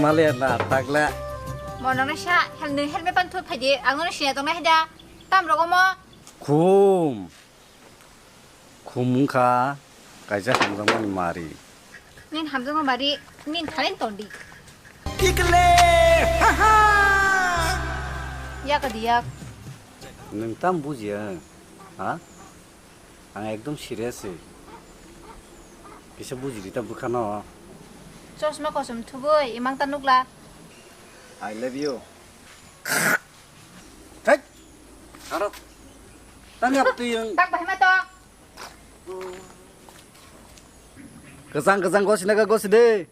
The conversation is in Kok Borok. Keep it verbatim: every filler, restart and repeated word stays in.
Male na takle. Mo nang sa hel nung helmet pan thut phaidi, ang no siya tong na hida. Tam rogo mo. Khum. Khum wngkha kaisa hamjakmani mari. Nin hamjakma mari, nin thalen tondi. Tikle, ha ha. Yak adi yak. Nung tam bujiya, ha? Ang ekdom serious se. Kisa bujidi ta bwkhano. Chosma kosom thubui, imang ta nukla. I love you. Thek. Aro. Tang yap tu yang. Tak bahima to. Kesang kesang gosi naga gosi de.